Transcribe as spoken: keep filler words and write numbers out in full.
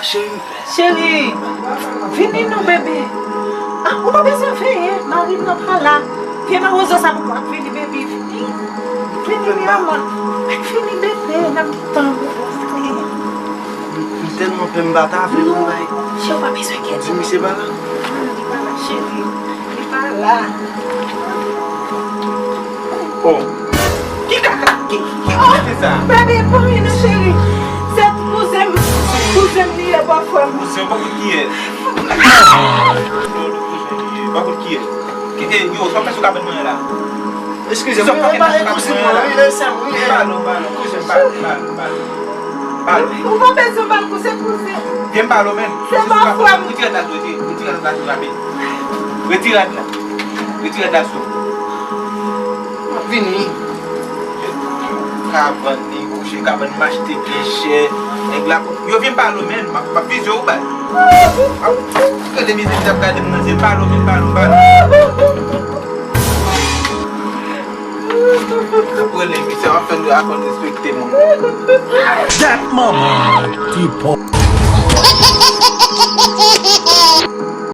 Cheri, vini non, bebe. Ah, ou pa bezwen veye, mari m nan pa la. Vye mawozo sa pou ap vini, bebe, vini. Vini, mi amor. Vini, bebe, n ap tann ou. M tèlman pè, m pa ta vle pou bay. Cheri, ou pa bezwen enkyete. Di misye pa la. Non, li pa la, cheri. Li pa la. Oh. Ki kaka? Ki, ki kote sa? Baby, pa anyen non, cheri. Se kouzen m, kouzen m li ye, bòfrè m. Kouzen w pa konn kiyès. Kouzen w pa konn kiyès. Ki, eh, yo, sa w fè sou kabann mwen la? Eskize m, mwen pa ekouzen mwen, wi, lè sè m, wi, eh. Pale, pale, kouzen, pale, pale, pale. Pale. Ou pa bezwen ba l kouzen, kouzen. Vye m pale w menm. Se pa frè m. Retire rad la sou, retire rad la sou rapid. Retire rad la. Retire rad la sou. M ap vini. Kabann li kouche, kabann m achte byen chè. Nèg la, yo vye m pale w menm, m ap, m ap vizye w baz. M ap gade mizè, m ap gade m nan zye, pale w menm, pale w, pale w. Ap rele misye, w ap fè l aprann respekte moun. Dat manman, ti pòp.